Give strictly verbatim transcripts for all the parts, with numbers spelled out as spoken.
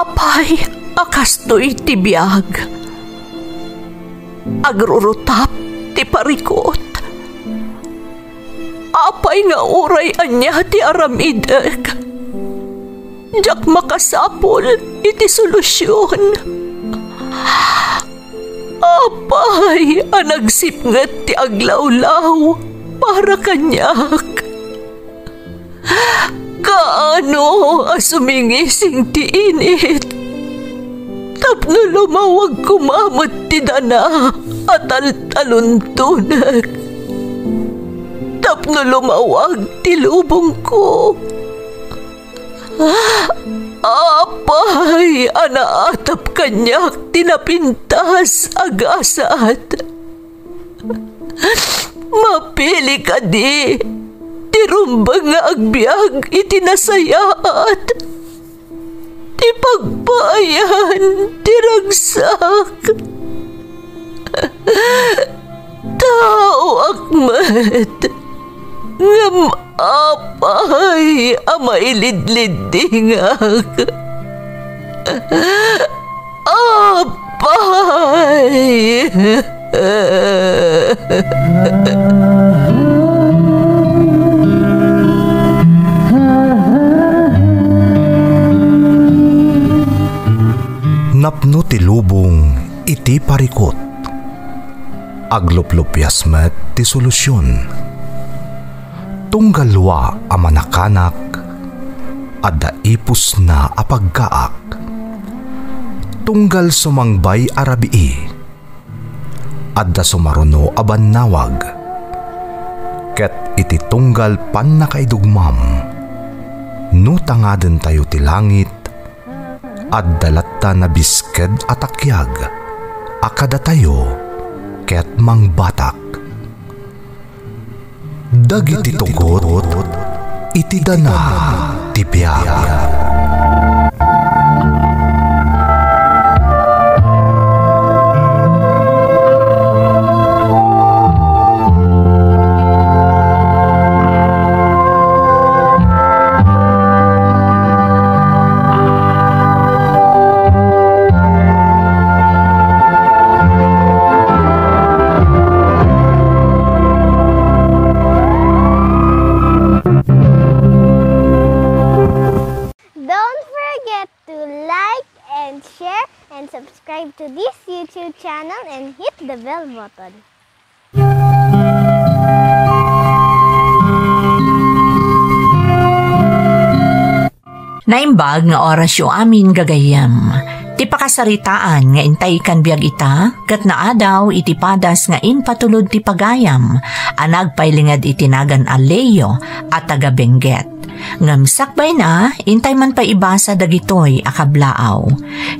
Apay a kastoy ti biag? Agrurutap ti parikut. Apay nga uray ania ti aramidek, diak makasapul iti solusion. Apay a nagsipnget ti aglawlaw para kaniak? Kaano a sumingising ti init tapno lumawag koma met ti dana a taltaluntonek, tapno lumawag ti lubongko? Apay a naatap kaniak ti napintas a gasat? Mapili kadi ti rumbeng nga agbiag iti nasayaat, ti pagpaayan ti ragsak? Taoak met, ngem apay a mailidliddingak? Apay! Napno ti lubong iti parikut. Agluplupias met ti solusion. Tunggal lua a manakanak, adda ipusna a paggaak. Tunggal sumangbay a rabii, adda sumaruno a bannawag. Ket iti tunggal pannakaidugmam, no tangadentayo ti langit, adda latta nabisked a takiag a kadatayo ket mangbatak. Dagiti tugot iti dana ti biag. Don't forget to like and share and subscribe to this YouTube channel and hit the bell button. Naimbag nga orasyo amin, gagayyem. Ti pakasaritaan nga intay kan biag ita, ket naadaw iti padas nga impatulod ti pagayam a nagpailinged iti nagan a Leo a taga Benguet. Ngem sakbayna, intay man pay ibasa dagitoy a kablaaw.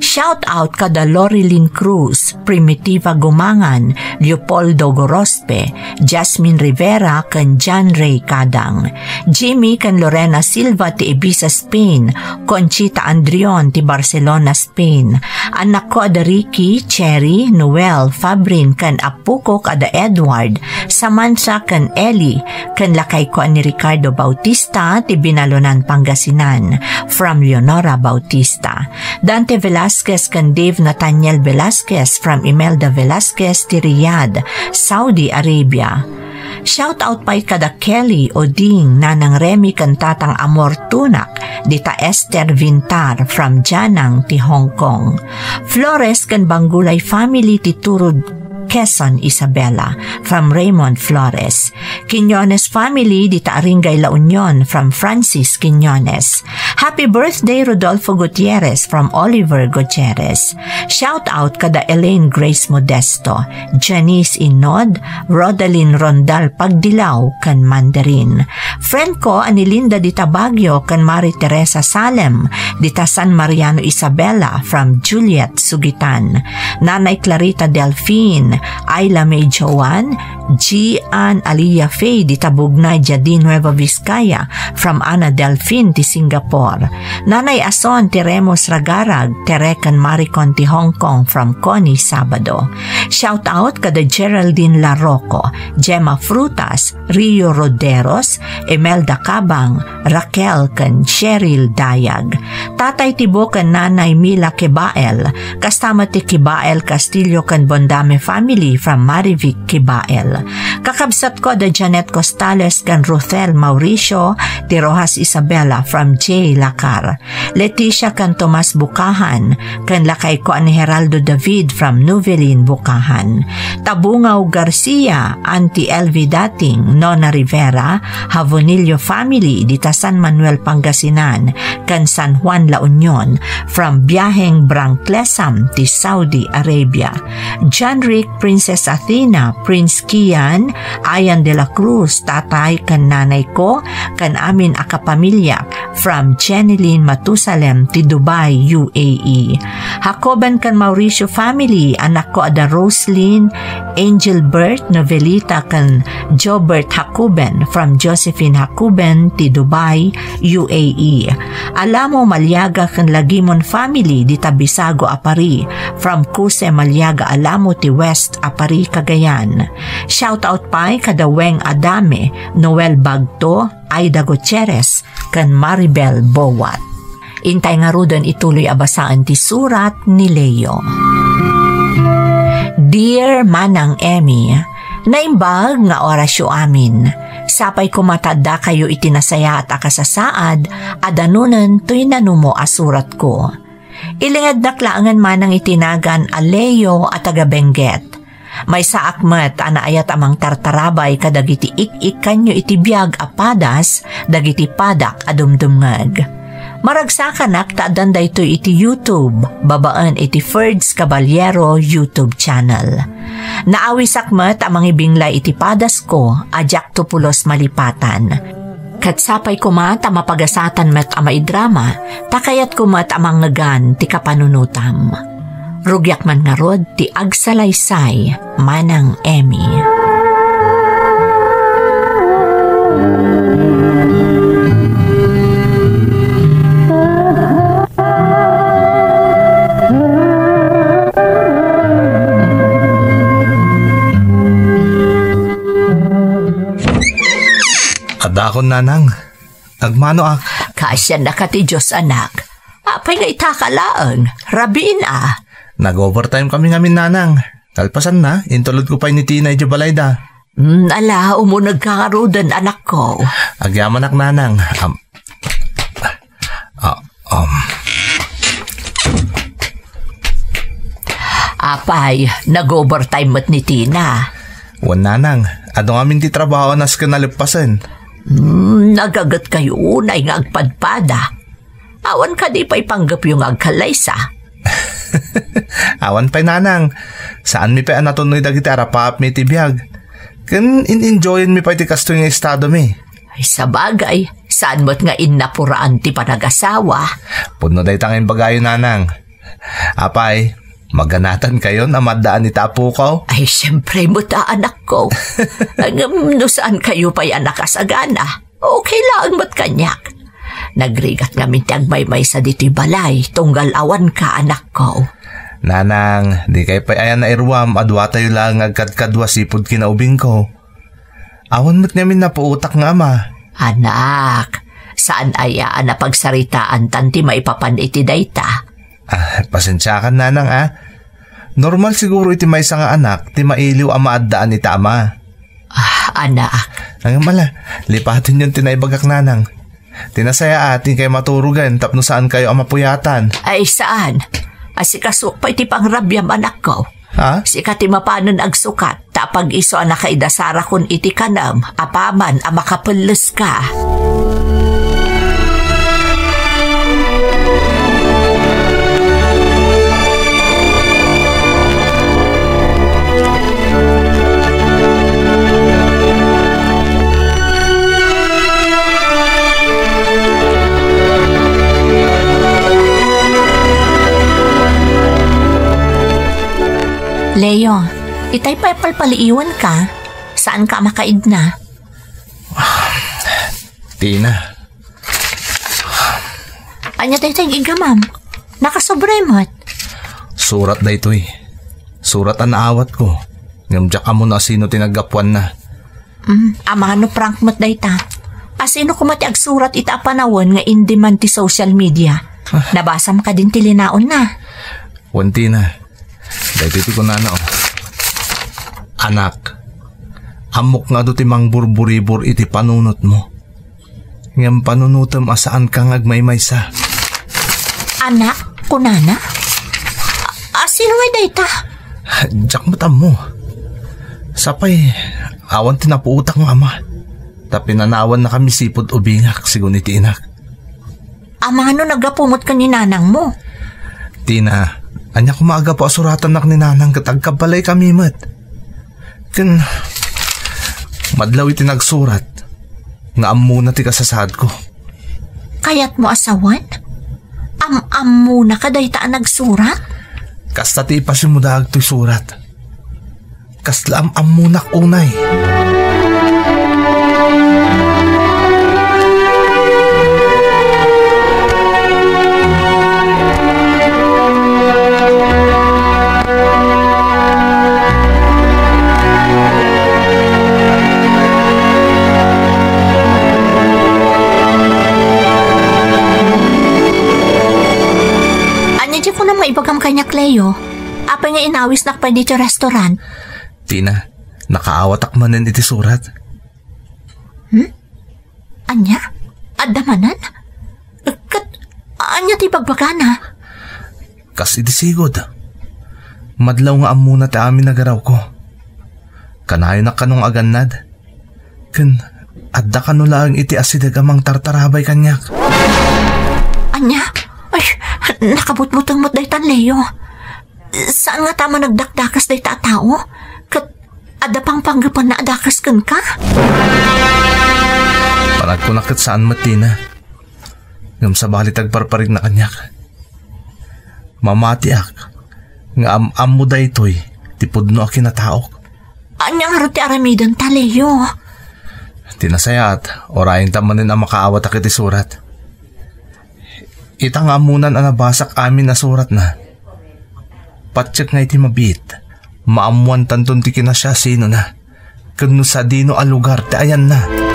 Shout out kada Lorilyn Cruz, Primitiva Gumangan, Leopoldo Gorospe, Jasmine Rivera ken John Ray Kadang, Jimmy ken Lorena Silva ti Ibiza, Spain, Conchita Andrion ti Barcelona, Spain, annakko a da Ricky, Cherry, Noel, Fabrin ken apokok a da Edward, Samantha ken Ellie, ken lakayko a ni Ricardo Bautista ti Binalonan, Pangasinan, from Leonora Bautista. Dante Velasquez ken Dave Nathaniel Velasquez from Imelda Velasquez ti Riyadh, Saudi Arabia. Shout out pay kada Kelly, Oding, Nanang Remy ken Tatang Amor Tunak, dita Esther Vintar from Janang ti Hong Kong. Flores ken Banggulay family ti Turud, Quezon, Isabela, from Raymond Flores. Quiñones family, dita Aringay, La Union, from Francis Quiñones. Happy birthday, Rodolfo Gutierrez, from Oliver Gutierrez. Shout out kada Elaine Grace Modesto, Janice Inod, Rodalyn Rondal Pagdilaw, ken Mandarin. Friend ko a ni Linda dita Baguio ken Marie Teresa Salem, dita San Mariano, Isabela, from Juliet Sugitan. Nanay Clarita Delfin, Ayla May Joan, Gian Alia Faye dita Bugnay, Jadin, Nueva Vizcaya, from Ana Delfin ti Singapore. Nanay Ason ti Remus Ragarag, Tere ken Maricon ti Hong Kong, from Connie Sabado. Shout out kada Geraldine Larroco, Gemma Frutas, Rio Roderos, Imelda Cabang, Raquel ken Cheryl Dayag. Tatay Tibo ken Nanay Mila Kibael, kasta met ti Kibael Castillo ken Bondame family from Marivic Kibael. Kakabsatko da Janet Costales ken Ruthel Mauricio, ti Rojas Isabela from J Lacar. Leticia ken Tomas Bukahan, ken lakayko a ni Geraldo David from Nuvelin, Bukahan. Tabungaw Garcia, Auntie Elvie Dating, Nona Rivera, Javonillo family, dita San Manuel, Pangasinan, ken San Juan, La Union, from Biaheng Brang Klesam, ti Saudi Arabia. John Rick, Princess Athena, Prince Kian, Ayan de la Cruz, tatay ken nanay ko, ken amin a kapamilya, from Jenny Lynn Matusalem ti Dubai, U A E. Jacoben ken Mauricio family, anakko a da Roslyn, Angel Bert, Novelita ken Jobert Jacoben, from Josephine Jacoben ti Dubai, U A E. Alamo Maliaga ken Lagimon family dita Bisago a Pari, from Kuse Maliaga Alamo ti West a Pari, Cagayan. Shout out pay kada Weng Adame, Noel Bagto, Aida Gutierrez, ken Maribel Bowat. Intay ngaruden ituloy a basaen ti surat ni Leo. Dear Manang Emmy, naimbag nga orasyo amin. Sapay koma ta addakayo iti nasayaat a kasasaad a danunen toy nanumo a suratko. Ilingednak laengen manang iti nagan a Leo a taga Benguet. Maysaak met a naayat a mangtartarabay kadagiti ik-ikkanyo iti biag a padas dagiti padak a dumdumngeg. Maragsakanak ta addan daytoy iti YouTube babaen iti Ferds Caballero YouTube channel. Naawisak met a mangibinglay iti padasko a diakto pulos malipatan. Ket sapay koma ta mapagasatan met a maidrama, ta kayatko met a mangngegan ti kapanunotam. Rugiak man ngarud ti agsalaysay, Manang Emmy. Addakon, Nanang. Agmanoak. Kaasiannaka ti Dios, anak. Apay nga itaka laeng? Rabiin a. Nag-overtime kami ngamin, Nanang. Kalpasanna, intulodko pay ni Tina idiay balayda. Hmm, ala, umunegka ngaruden, anakko. Agyamanak, Nanang. Am, ah, um. Apay, nag-overtime met ni Tina. Wen, Nanang, adu ngamin ti trabaho a nasken a leppasen. Hmm, nagagetkayo unay nga agpadpada. Awan kadi pay panggepyo nga agkallaysa? Awan pay, Nanang. Saanmi pay a natunnoy dagiti arapaapmi iti biag. Ken in-enjoyenmi pay ti kastoy nga estadomi. Ay, sabagay, saan met nga innapuraan ti panagasawa? Pudno dayta nga imbagayo, Nanang. Apay, maganatankayon a maaddaan ita a pukaw? Ay, siyempre met a, anakko. Ngem no saankayo pay a nakasagana, okay laeng met kaniak. Nagrigat ngamin ti agmaymaysa ditoy balay, tunggal awanka, anakko. Nanang, dikay pay aya nairuam a duatayo laeng nga agkadkadua sipud kinaubingko. Awan met ngamin napuotak nga ama. Anak, saan aya a napagsaritaantan ti maipapan iti dayta? Ah, pasensiakan, Nanang, ah. Normal siguro iti maysa nga anak ti mailiw a maaddaan iti ama. Ah, anak. Ngem ala, lipatenyon ti naibagak, Nanang. Ti nasayaat, inkay maturogen tapno saankayo a mapuyatan. Ay, saan? Asikasuak pay ti pangrabiam, anakko. Ha? Sika ti mapanen agsukat, ta apag-isu a nakaidasarakon iti kanem, apaman a makapelleska. Leo, itay pay palpaliiwanka. Saanka a makaidna? Tina. Ania daytoy nga iggamam? Nakasobra met. Surat daytoy. Surat a naawatko. Ngem diak ammo no asino ti naggapuanna. Mm, amangan no prank met dayta. Asino koma ti agsurat ita a panawen nga in-demand ti social media? Ah. Nabasam kadin ti linaonna? Wen, Tina. Daytoy ti kunana, oh. Anak, ammok nga adu ti mangburburibor iti panunotmo. Ngem panunotem a saanka nga agmaymaysa. Anak, kunana? A-, asino ngay dayta? Diak met ammo. Sapay, awan ti napuotak nga ama. Ta pinanawannakami sipud ubingak, sigun iti inak. Amangan no naggapu met ken ni nanangmo? Tina, ania koma a gapu a suratannak ni nanang ket agkabbalaykami met? Ken madlaw iti nagsurat nga ammona ti kasasaadko. Kayatmo a sawen? Am-ammona ka dayta a nagsurat? Kasta ti ipasimudaag toy surat. Kasla am-ammonak unay. Ania ti kunam nga ibagam kaniak, Leo? Apay nga inawisnak pay ditoy restaurant? Tina, nakaawatak manen iti surat. Hmm? Ania? Adda manen? Ket ania ti ibagbagana? Kas iti sigud. Madlaw nga ammona ti amin a garawko. Kanayonak kano nga agannad. Ken adda kano laeng iti asideg a mangtartarabay kaniak. Ania? Ay, nakabutbuteng met daytan, Leo. Saan ngata a managdakdakes dayta a tao? Ket adda pangpanggepenna a dakes kenka? Panagkunak ket saan met, Tina. Ngem sabali ti agparparigna kaniak. Mamatiak nga am-ammo daytoy ti pudno a kinataok. Ania ngarud ti aramidenta, Leo? Ti nasayaat, urayenta manen a makaawatak iti surat. Ita nga ammonan a nabasak amin a suratna. Patiek nga iti mabiit, maammoantanton ti kinasiasinona, ken no sadino a lugar ti ayanna.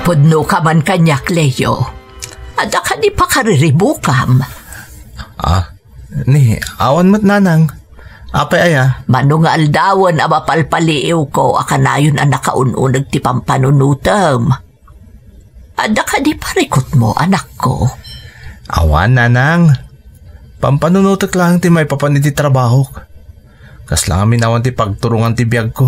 Agpudno ka man kaniak, Leo. Adda kadi pakariribukam? Ah, ni, awan met, nanang. Apay aya? Mano nga aldawen a mapalpaliiwko a kanayon a nakaun-uneg ti pampanunotem. Adda kadi parikutmo, anakko? Awan, nanang. Pampanunotek laeng ti maipapan iti trabahok. Kasla ngamin awan ti pagturongan ti biagko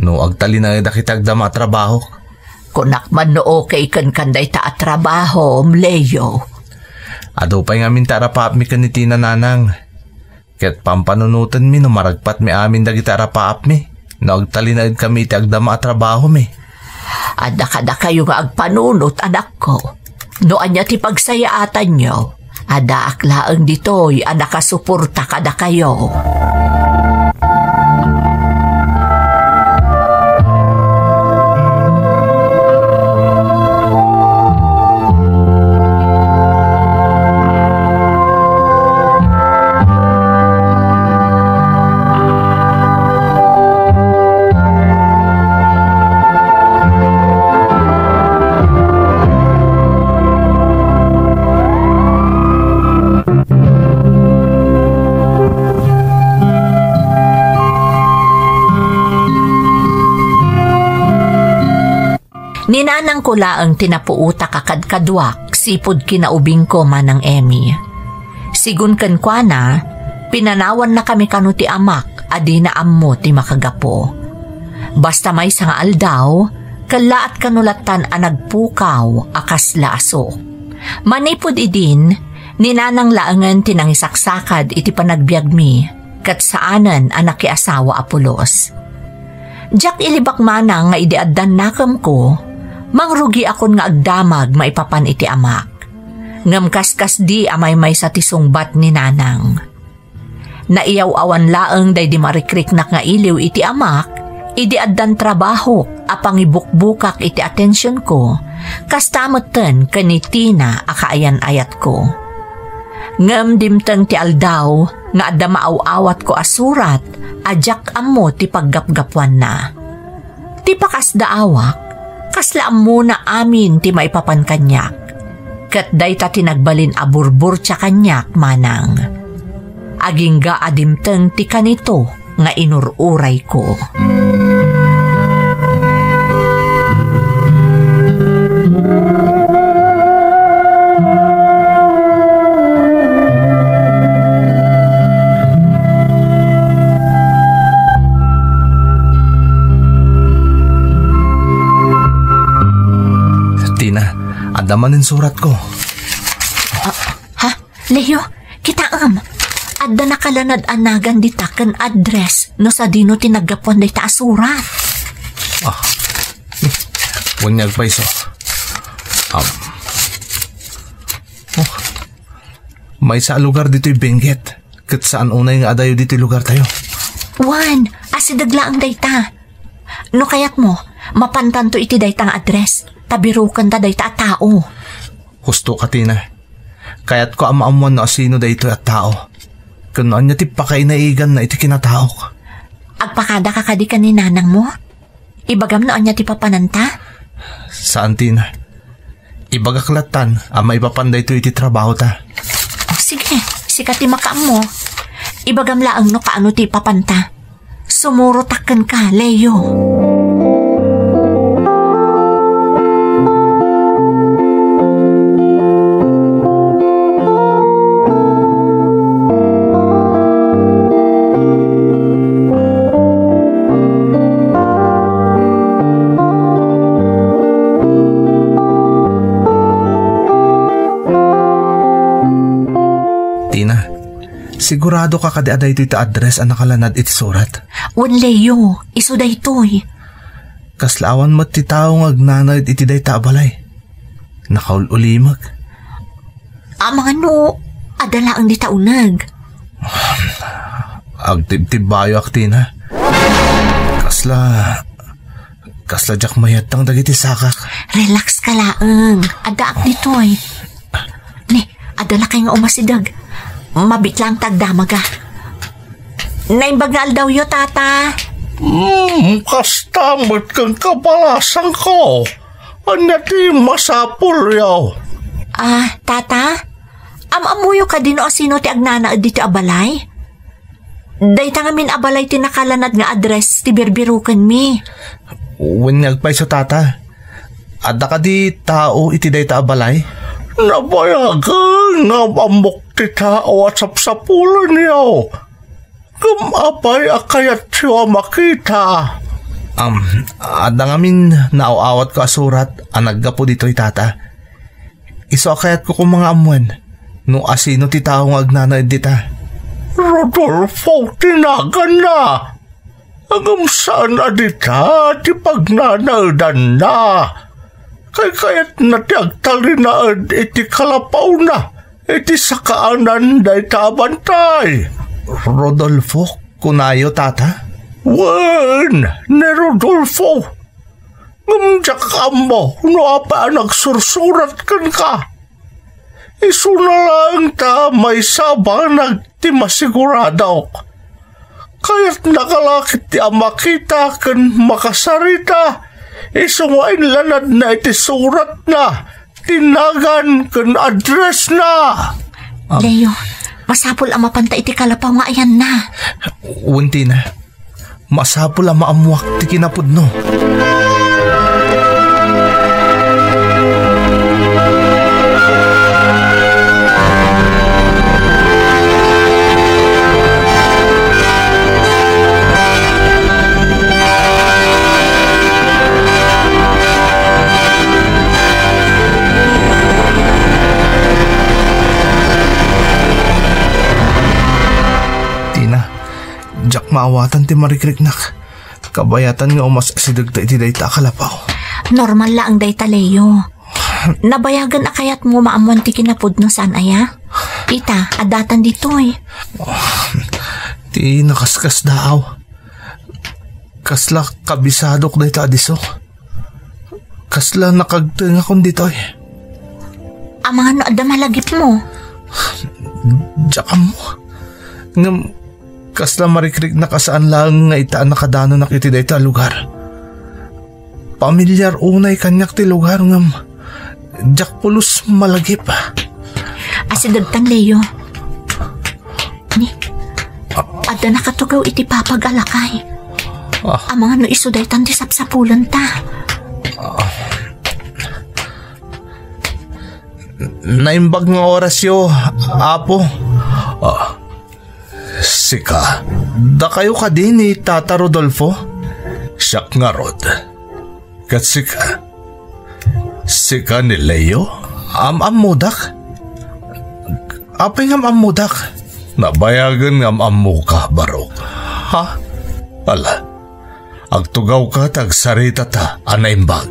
no agtalinaedak iti agdama a trabahok. Kunak man no okay kenkan dayta a trabahom, Leo. Adu pay ngamin ti arapaapmi ken ni Tina, nanang. Ket pampanunotenmi no maragpatmi amin dagiti arapaapmi no agtalinaedkami iti agdama a trabahomi. Adda kadakayo nga agpanunot, anakko. No ania ti pagsayaatanyo, addaak laeng ditoy a nakasuporta kadakayo. Ni nanangko laeng ti napuotak a kadkaduak sipud kinaubingko, Manang Emmy. Sigun kenkuana, pinanawannakami kano ti amak a dina ammo ti makagapu. Basta maysa nga aldaw, Kellaat kano lattan a nagpukaw a kasla asuk. Manipud idin, ni Nanang laengen ti nangisaksakad iti panagbiagmi, ket saanen a nakiasawa a pulos. Diak ilibak manang nga idi addan nakemko, mangrugiakon nga agdamag maipapan iti amak. Ngem kaskasdi a maymaysa ti sungbat ni Nanang. Naiyaw-awan laeng daydi marikriknak nga iliw iti amak, idi addan trabahok a pangibukbukak iti atensionko, kasta metten ken ni Tina a kaayan-ayatko. Ngem dimteng ti aldaw nga adda maaw-awatko a surat a diak ammo ti paggapgapuanna. Ti pakasdaawak, kasla ammona amin ti maipapan kaniak. Ket dayta ti nagbalin a burburtia kaniak manang. Agingga a dimteng ti kanito nga inur-urayko. Tina, adda manen suratko. Ah, ha? Leo, kitaem. Adda nakalanad a nagan dita ken address no sadino ti naggapuan dayta a surat. Ah, wen nga agpayso. Um, oh, maysa a lugar ditoy Benguet, ket saan unay nga adayo ditoy lugartayo. Wen, asideg laeng dayta. No kayatmo, mapantanto iti dayta nga address, ta birukenta dayta a tao. Husto ka, Tina. Kayatko a maammuan no asino daytoy a tao. Ken no ania ti pakainaiganna iti kinataok. Agpakadaka kadi ken ni nanangmo? Ibagam no ania ti papananta? Saan, Tina. Ibagak lattan a maipapan daytoy iti trabahota. O, sige, sika ti makaammo. Ibagam laeng no kaano ti ipapanta. Sumurotak kenka, Leo. Tina, sigurado ka kadi a daytoy ti address a nakalanad iti surat? Wen, Leo, isu daytoy. Kasla awan met ti tao nga agnanaed iti dayta a balay. Nakaul-ulimek. Amangan no adda laeng dita uneg. Agtibtibbayoak, Tina. Kasla, kasla diak mayattang dagiti sakak. Relax ka laeng. Addaak ditoy. Ni, adda lakay nga umasideg. Mabiit laeng ta agdamaga. Naimbag nga aldawyo, Tata. Hmm, kasta met ken kabalasangko. Ania ti masapulyo? Ah, Tata? Am-ammoyo kadi no asino ti agnanaed ditoy a balay? Dayta ngamin a balay ti nakalanad nga address ti birbirukenmi. Wen nga agpayso, Tata. Adda kadi tao iti dayta a balay? Nabayagen nga am-ammok ti tao a sapsapulenyo. Ngem apay a kayatyo a makita? Am, adda ngamin naaw-awatko a surat a naggapu ditoy, Tata. Isu a kayatko koma nga ammoen no asino ti tao nga agnanaed dita. Rodolfo ti naganna. Ngem saan a dita ti pagnanaedanna. Kaykayatna ti agtalinaed iti kalapawna iti sakaanan dayta a bantay. Rodolfo, kunayo, Tata? Wen, ni Rodolfo. Ngem diak ammo no apay a nagsursurat kenka. Isuna laeng ta maysa a banag ti masiguradok. Kayatnaka la ketdi a makita ken makasarita, isu nga inlanadna iti suratna ti nagan ken addressna. Ah. Leo, masapul a mapanta iti kalapaw nga ayanna. Wen, Tina. Masapul a maammuak ti kinapudno. Diak maawatan ti marikriknak. Kabayatan nga umas asidegta iti dayta a kalapaw. Normal laeng dayta, Leo. Nabayagen a kayatmo maammuan ti kinapudno, saan aya? Ita, addatan ditoy. Ti nakaskasdaaw. Kasla kabisadok dayta a disso. Kasla nakagtengakon ditoy. Amangan no adda malagipmo? Diak ammo. Ngem kasla marikriknak a saan laeng nga ita a nakadanonak iti dayta a lugar. Pamilyar unay kaniak ti lugar ngem diak pulos malagip. Asidegtan, Leo. Ni, adda nakatugaw iti papag a lakay. Ah. Amangan no isu daytan ti sapsapulenta. Naimbag nga orasyo, Apo. Ah. Sika, dakayo kadi ni Tata Rodolfo? Siak ngarud. Ket sika? Sika ni Leo? Am-ammodak? Apay nga am-ammodak? Nabayagen nga am-ammoka, Barok. Ha? Ala, agtugawka ta agsaritata a naimbag.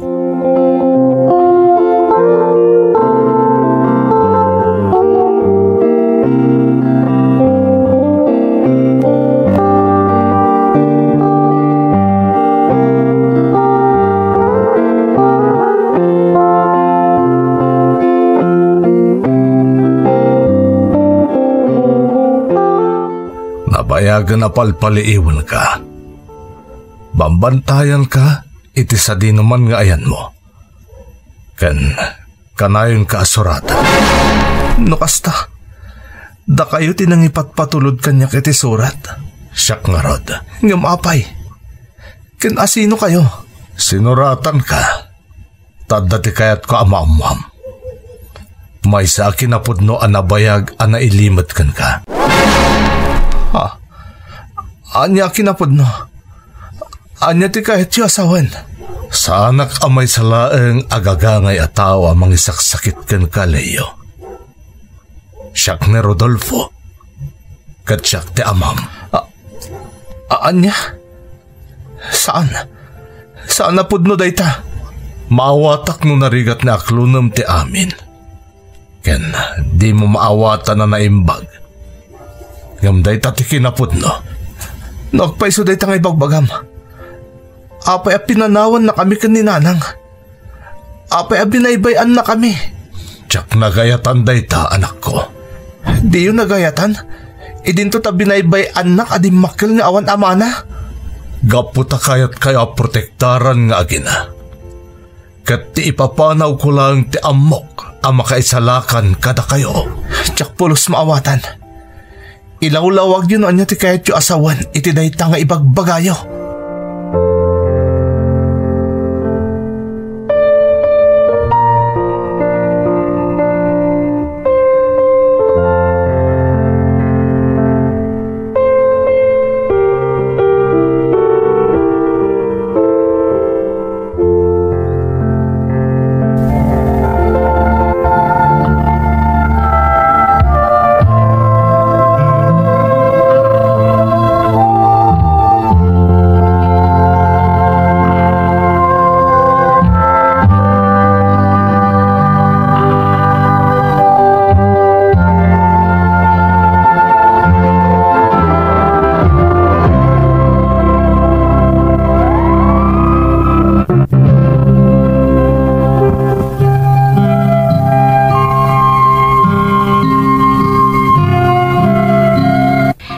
Nabayagen a palpaliiwenka. Bambantayanka iti sadinoman nga ayanmo. Ken kanayonka a suratan. No kasta, dakayo ti nangipatpatulod kaniak iti surat. Siak ngarud. Ngem apay? Ken asino kayo? Sinuratanka ta adda ti kayatko a maammuam. Maysa a kinapudno a nabayag a nailimed kenka. Ha? Ania a kinapudno? Ania ti kayatyo a sawen? Saanak a maysa laeng a gagangay a tao a mangisaksakit kenka, Leo. Siak ni Rodolfo, ket siak ti amam. A-, a-, ania? Saan? Saan a pudno dayta? Maawatak no narigat ni aklonem ti amin. Ken dimo maawatan a naimbag. Ngem dayta ti kinapudno. No agpayso dayta nga ibagbagam, apay a pinanawannakami ken ni nanang? Apay a binaybay-annakami? Diak nagayatan dayta, anakko. Diyo nagayatan? Idinto ta binaybay-annak a dimmakkel nga awan amana? Gapu ta kayatkayo a protektaran nga agina. Ket ti ipapanawko laeng ti ammok a makaisalakan kadakayo. Diak pulos maawatan. Ilawlawagyo no ania ti kayatyo a sawen iti dayta nga ibagbagayo.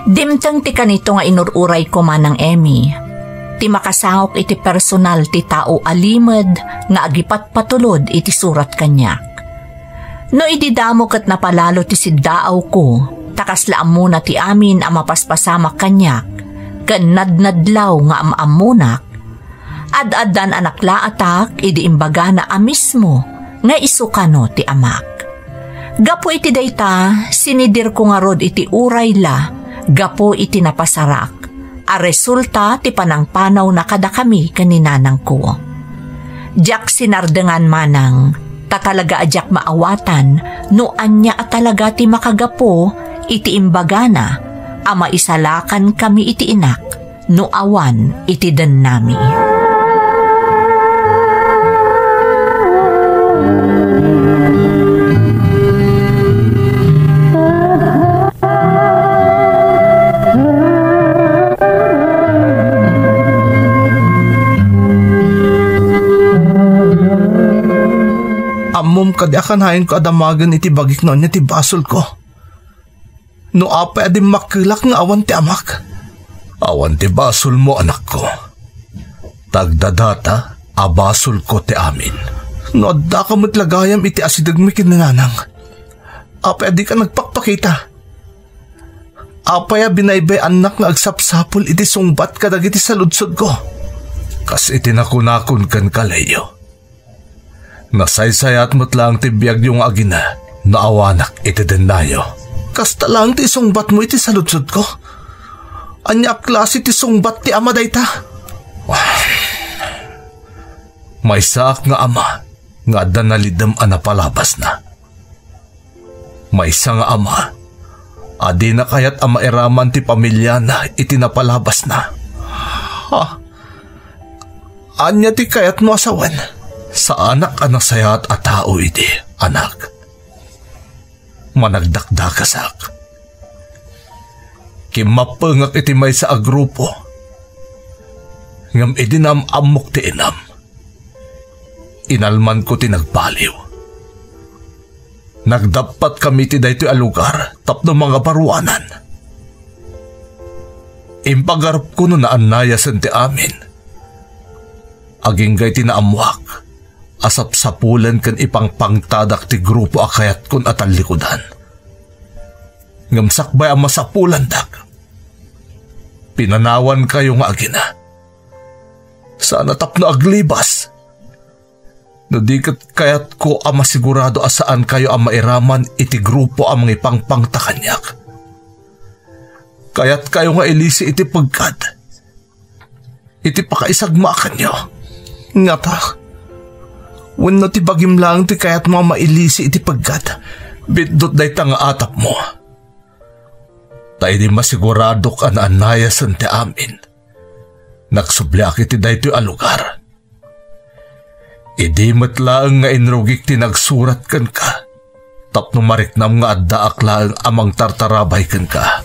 Dimteng ti kanito nga inur-urayko, Manang Emmy, ti makasangok iti personal ti tao a limed nga agipatpatulod iti surat kaniak. No idi damo ket napalalo ti siddaawko, ta kasla ammona ti amin a mapaspasamak kaniak, ken nadnadlaw nga am-ammonak, ad-addan a naklaatak idi imbagana a mismo nga isu kano ti amak. Gapu iti dayta, sinidirko ngarud iti urayla gapu iti napasarak a resulta ti panangpanawna kadakami ken ni nanangko. Diak sinardengan, Manang, ta talaga a diak maawatan no ania a talaga ti makagapu iti imbagana a maisalakankami iti inak no awan iti dennami. Ammom kadi a kanayon ko a damagen iti bagik no ania ti basolko? No apay a dimmakkelak nga awan ti amak? Awan ti basolmo, anakko. Tagdadata a basolko ti amin. No addaka met la gayam iti asidegmi ken ni nanang, apay a dika nagpakpakita? Apay a binaybay-annak nga agsapsapul iti sungbat kadagiti saludsodko? Kas iti nakunakon kenka, Leo, nasaysayaat met laeng ti biagyo nga agina no awanak iti dennayo. Kasta laeng ti isungbatmo iti saludsodko? Ania a klase ti sungbat ti ama dayta? Maysaak nga ama nga adda nalidem a napalabasna. Maysa nga ama a dina kayat a mairaman ti pamiliana iti napalabasna. Ha? Ania ti kayatmo a sawen? Saanak a nasayaat a tao idi, anak. Managdakdakasak. Kimmappengak iti maysa a grupo. Ngem idi naam-ammok ti inam, inalmanko ti nagbaliw. Nagdappatkami iti daytoy a lugar tapno mangabaruanan. Impagarupko no naannayasen ti amin. Agingga iti naammoak a sapsapulen ken ipangpangtadak ti grupo a kayatkon a tallikudan. Ngem sakbay a masapulandak, pinanawankayo nga agina. Saan a tapno aglibas. No di ket kayatko a masigurado a saankayo a mairaman iti grupo a mangipangpangta kaniak. Kayatkayo nga ilisi iti peggad iti pakaisagmaakanyo. Ngata, wenno ti bagim laeng ti kayatmo a mailisi iti peggad, bitdot dayta nga atapmo. Ta idi masiguradok a naannayasen ti amin, nagsubliak iti daytoy a lugar. Idi met laeng nga inrugik ti nagsurat kenka, tapno mariknam nga addaak laeng a mangtartarabay kenka.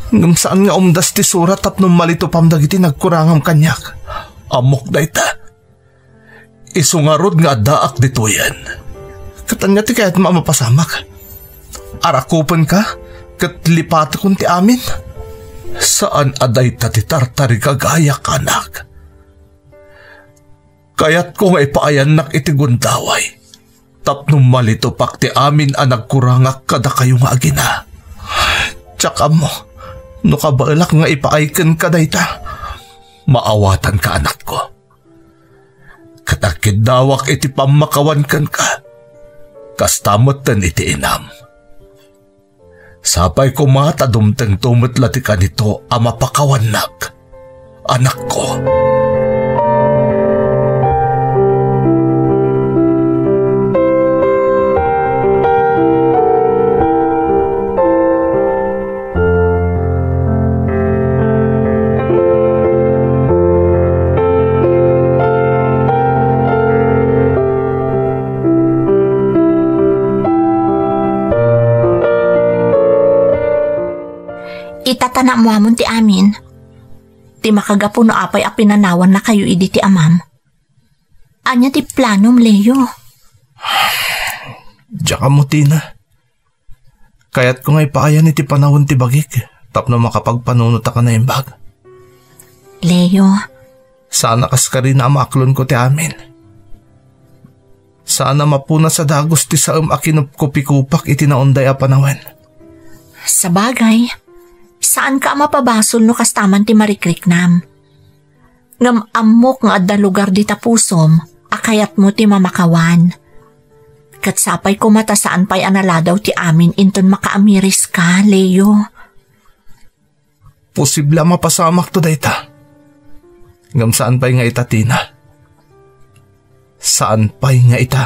Ngem saan nga umdas ti surat tapno malitupam dagiti nagkurangam kaniak. Ammok dayta. Isu ngarud nga addaak ditoyen. Ket ania ti kayatmo a mapasamak? Arakupenka ket lipatekon ti amin? Saan a dayta ti tartarigagayak, anak. Kayatko nga ipaayannak iti gundaway tapno malitupak ti amin a nagkurangak kadakayo nga agina. Diak ammo no kabaelak nga ipaay kenka dayta. Maawatanka, anakko. Ket agkiddawak iti pammakawan kenka, kasta metten iti inam. Sapay koma ta dumtengto met la ti kanito a mapakawannak, anakko. Ita ta naammuamon ti amin. Ti makagapu no apay a pinanawannakayo idi ti amam. Ania ti planom, Leo? Diak ammo, Tina. Kayatko nga ipaayan iti panawen ti bagik tapno makapagpanunotaka naimbag. Leo. Saan a kaskarina a maaklonko ti amin. Saan a mapunas a dagus ti saem a kinupkupikupak iti naunday a panawen. Sabagay, saanka a mapabasol no kasta man ti marikriknam. Ngem ammok nga adda lugar dita pusom a kayatmo ti mamakawan. Ket sapay koma ta saan pay a naladaw ti amin inton makaamiriska, Leo. Posible a mapasamakto dayta. Ngem saan pay nga ita, Tina. Saan pay nga ita.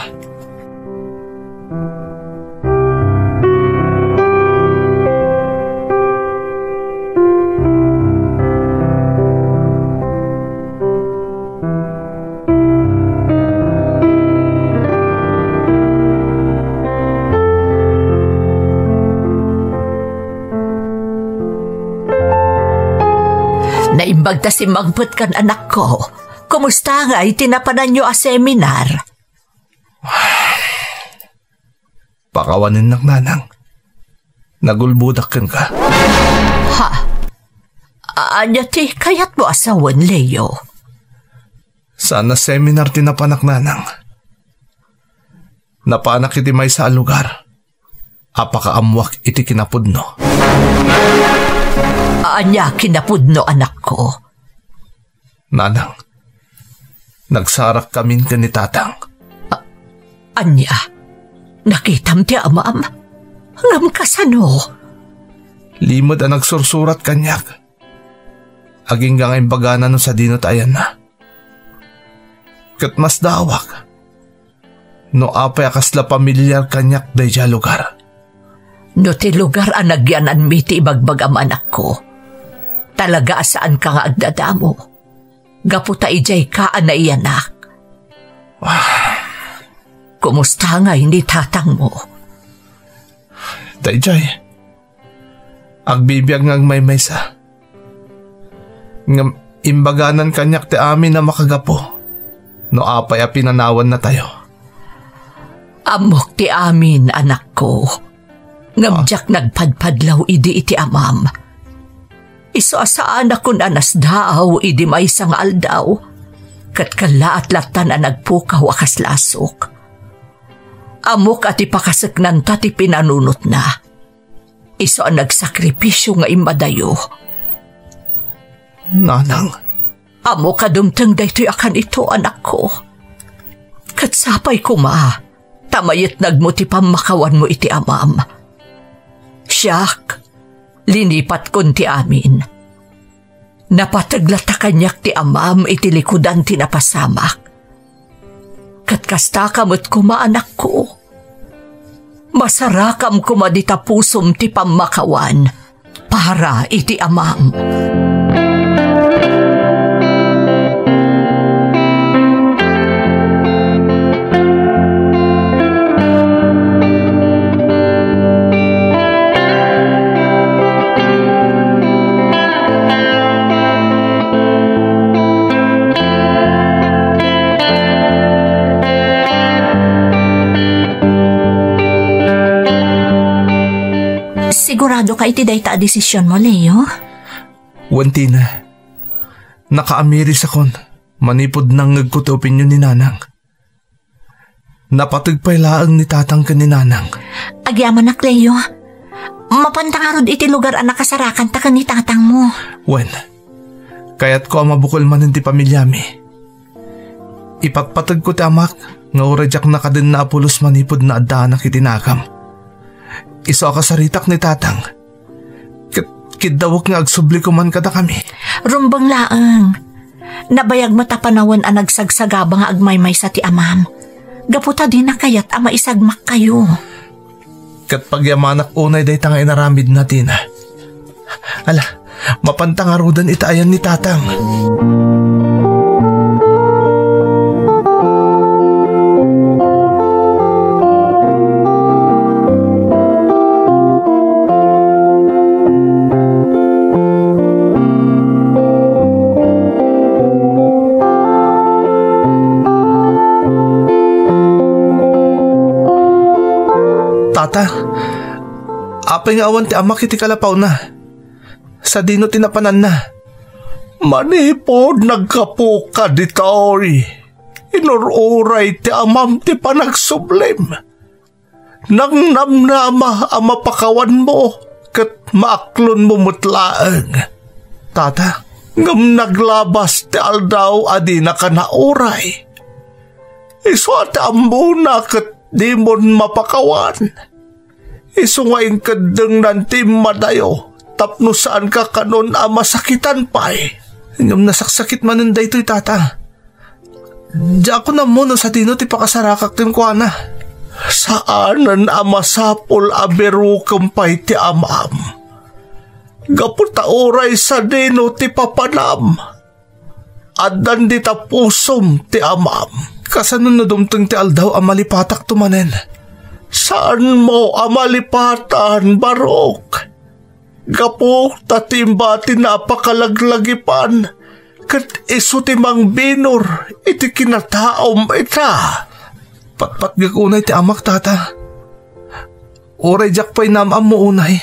Naimbag ta simmangpetkan, anakko. Kumusta ngay ti napananyo a seminar? Pakawanennak, nanang. Nagulbodak kenka. Ha? Ania ti kayatmo a sawen, Leo? Saan a seminar ti napanak, nanang. Napanak iti maysa a lugar a pakaammoak iti kinapudno. Ania kinapudno, anakko? Nanang, nagsarakkamin ken ni tatang. A-, ania? Nakitam ti amam? Ngem kasano? Limed a nagsursurat kaniak. Agingga nga imbagana no sadino ti ayanna. Ket masdaawak no apay a kasla pamilyar kaniak daydiay a lugar. No ti lugar a nagyananmi ti ibagbagam, anakko, talaga a saanka nga agdadamo gapu ta idiayka a naiyanak. Ah. Kumusta ngay ni tatangmo? Daydiay. Agbibiag nga agmaymaysa. Ngem imbaganan kaniak ti amin a makagapu no apay a pinanawannatayo. Ammok ti amin, anakko. Ngem Ah. diak nagpadpadlaw idi iti amam. Isu a saanakon a nasdaaw idi maysa nga aldaw, ket kellaat lattan a nagpukaw a kas lasok. Ammok a ti pakaseknanta ti pinanunotna. Isu a nagsakripisio nga immadayo. Nanang. Ammok a dumteng daytoy a kanito, anakko. Ket sapay koma ta mayatnagmo ti pammakawanmo iti amam. Siak, linipatkon ti amin. Napateg latta kaniak ti amam iti likudan ti napasamak. Ket kastaka met koma, anakko. Masarakam koma dita pusom ti pammakawan para iti amam. Sigurado ka iti dayta a desisionmo, Leo? Wen, Tina. Nakaamirisakon manipud nangngegko ti opinion ni Nanang. Napateg pay laeng ni Tatang ken ni Nanang. Agyamanak, Leo. Mapanta ngarud iti lugar a nakasarakanta ken ni Tatangmo. Wen, kayatko a mabukol manen ti pamiliami. Ipatpategko ti amak nga uray diak nakadenna a pulos manipud naaddaanak iti nagan. Isu a kasaritak ni Tatang. Ket kiddawek nga agsubli koman kadakami. Rumbeng laeng. Nabayag met a panawen a nagsagsagaba nga agmaymaysa ti amam. Gapu ta dina kayat a maisagmakkayo. Ket pagyamanak unay dayta nga inaramidna, Tina. Ala, mapanta ngaruden ita ayan ni Tatang. Tata, apay nga awan ti amak iti kalapawna? Sadino ti napananna? Manipud naggapuka ditoy, inur-uray ti amam ti panagsublim. Nangnamnama a mapakawanmo ket maaklonmo met laeng, Tata. Ngem naglabas ti aldaw a dinaka nauray. Isu a ti ammona ket dimon mapakawan. Isu nga inkeddengnan ti immadayo tapno saanka kanon a masakitan pay. Ngem nasaksakit manen daytoy, Tata. Diakon ammo no sadino ti pakasarakak kenkuana. Saanen a masapul a birukem pay ti amam. Gapu ta uray sadino ti papanam, addan dita pusom ti amam. Kasano no dumteng ti aldaw a malipatakto manen? Saanmo a malipatan, Barok. gapu ta ti imbatina a pakalaglagipan, ket isu ti mangbinor iti kinataom ita. Patpatgek unay ti amak, tata. Uray diak pay naam-ammo unay,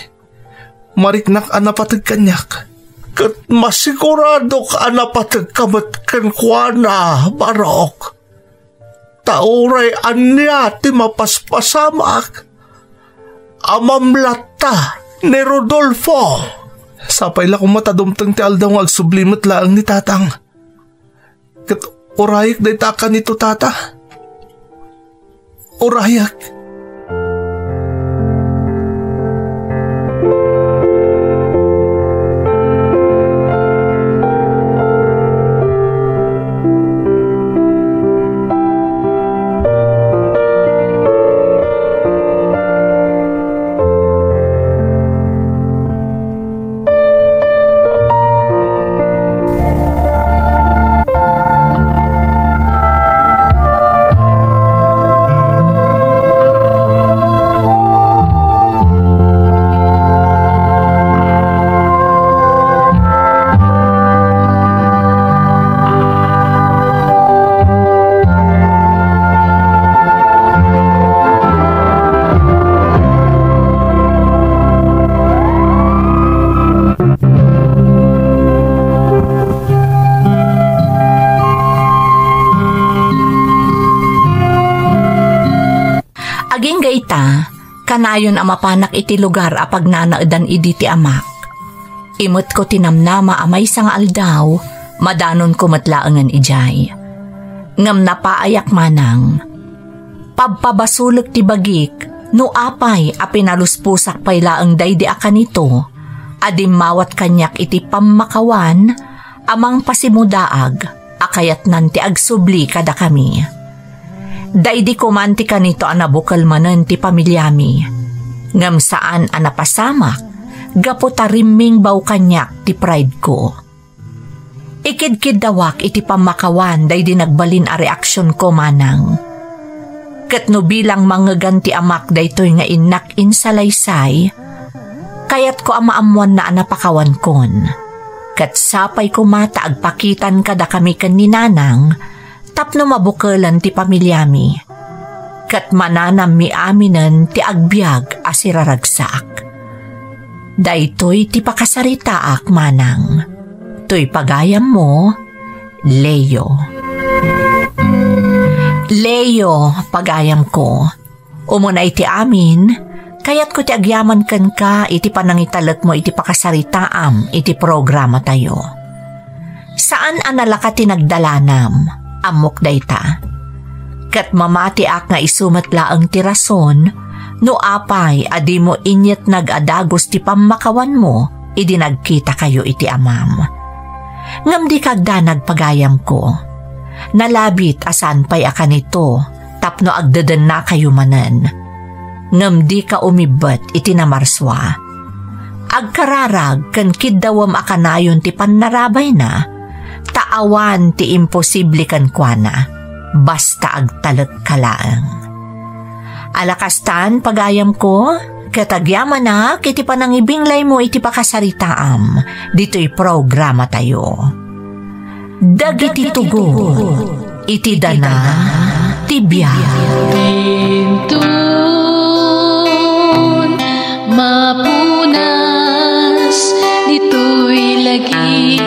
mariknak a napateg kaniak. Ket masiguradok a napateg ka met kenkuana, Barok. Ta uray ania ti mapaspasamak, amam latta ni Rodolfo. Sapay la koma ta dumteng ti aldaw nga agsubli met laeng ni tatang. Ket urayek dayta a kanito, tata. Urayek. Agingga ita, kanayon a mapanak iti lugar a pagnanaedan idi ti amak. Imetko ti namnama a maysa nga aldaw, madanonko met laengen idiay. Ngem napaayak manang. Pabpabasolek ti bagik no apay a pinalusposak pay laeng daydi a kanito a dimmawat kaniak iti pammakawan a mangpasimudaag a kayatnan ti agsubli kadakami. Daydi koman ti kanito a nabukel manen ti pamiliami, ngem saan a napasamak gapu ta rimmingbaw kaniak ti pride ko. Ikidkiddawak iti pammakawan daydi nagbalin a reaksionko manang. Ket no bilang mangngegan ti amak daytoy nga innak insalaysay, kayatko a maammoanna a napakawankon. Ket sapay koma ta agpakitan kadakami ken ni nanang tapno mabukelen ti pamiliami. Ket mananammi aminen ti agbiag a siraragsak. Daytoy ti pakasaritaak manang. Toy pagayammo, Leo. Leo, pagayamko. Umuna iti amin, kayatko ti agyaman kenka iti panangitalekmo iti pakasaritaam iti programatayo. Saan a nalaka ti nagdalanam, ammok dayta. Ket mamatiak nga isu met laeng ti rason no apay a dimo inyetnag a dagus ti pammakawanmo idi nagkitakayo iti amam. Ngem dika agdanag, pagayamko. Nalabit a saan pay a kanito tapno agdedennakayo manen. Ngem dika umibbet iti namarsua. Agkararag ken kiddawem a kanayon ti pannarabayna, ta awan ti imposible kenkuana, basta agtalekka laeng. Ala kastan, pagayamko, ket agyamanak iti panangibinglaymo iti pakasaritaam ditoy programatayo. Dagiti tugot iti dana ti biag. Inton mapunas ditoy lagi.